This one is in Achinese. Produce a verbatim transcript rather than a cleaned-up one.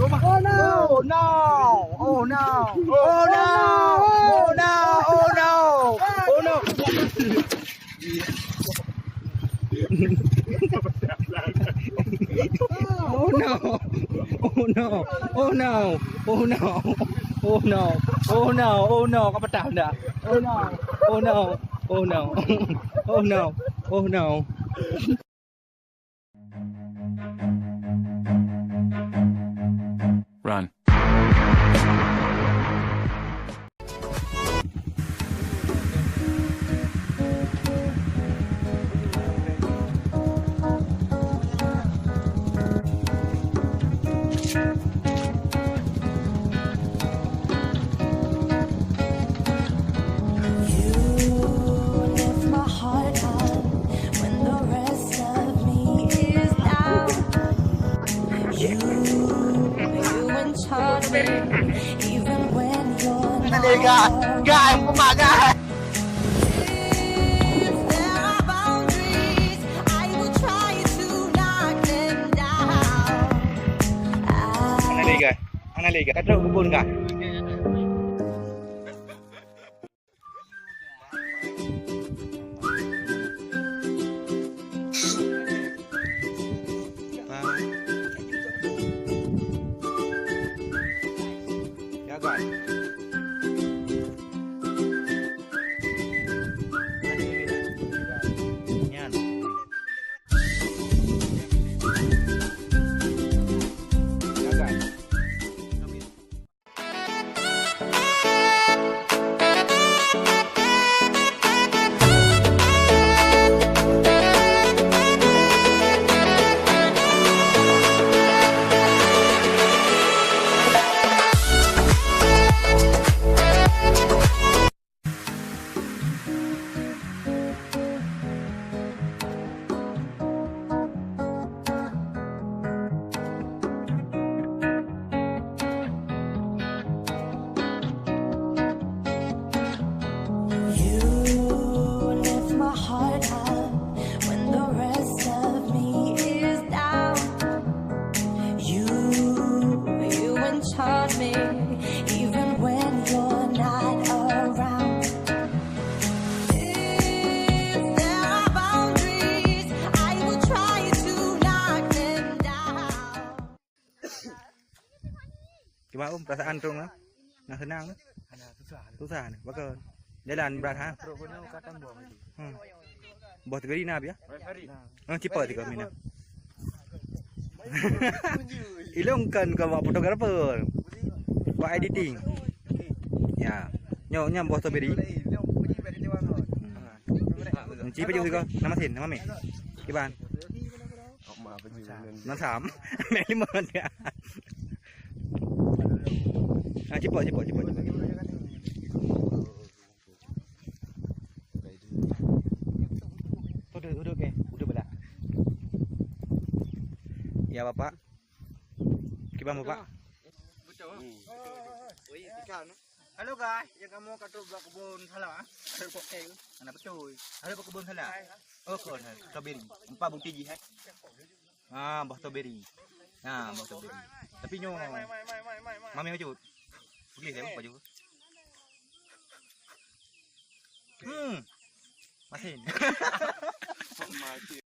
Oh no! Oh no! Oh no! Oh no! Oh no! Oh no! Oh no! Oh no! Oh no! Oh no! Oh no! Oh no! Oh no! Oh no! Ka patah dah. Oh no! Oh no! Oh no! Oh no! Oh no! Run. You lift my heart up when the rest of me is down. You, you enchant me even when you're not around. If there are boundaries, I will try to knock them down. Hana lé, guys. Hana lé, guys. Ka trok bubon, guys. Ya, guys. Nyan. Ya, guys. You lift my heart up when the rest of me is down. You, you enchant me even when you're not around. If there are boundaries, I will try to knock them down. Kiban, Om, perasaan Trong, ah? Na seunang, ah? Hana, susah. Susah ni, pakon. Jalan brat, ha? Trok keunoe ka tambah lagi. Hmm. Boh Toberi na, Bia? Boh Toberi. Nah. Ah, kiper tiga mina. Ilong kan kau buat fotografer. Buat editing. Ya. Nyo, nyo Boh Toberi. Hmm. Ci pajoh tiga. Nama sin, nama mi? Kiban. Nan sam. Mek lima dia. Ah, cipok, cipok, cipok, cipok. Udah, udah, oke. Udah bela. Ya, Bapak. Kiban, Bapak. Betul. Halo guys, nyang kamoe ka trok bak keubon salah, ah. Ada kok kayu. Ada beutôi. Ada bak keubon salah. Oh, kon, strawberry. Empat buti jih, eh. Ah, boh strawberry. Nah, boh strawberry. Tapi nyoe mami maju. Boleh dah maju. Hmm. Masih.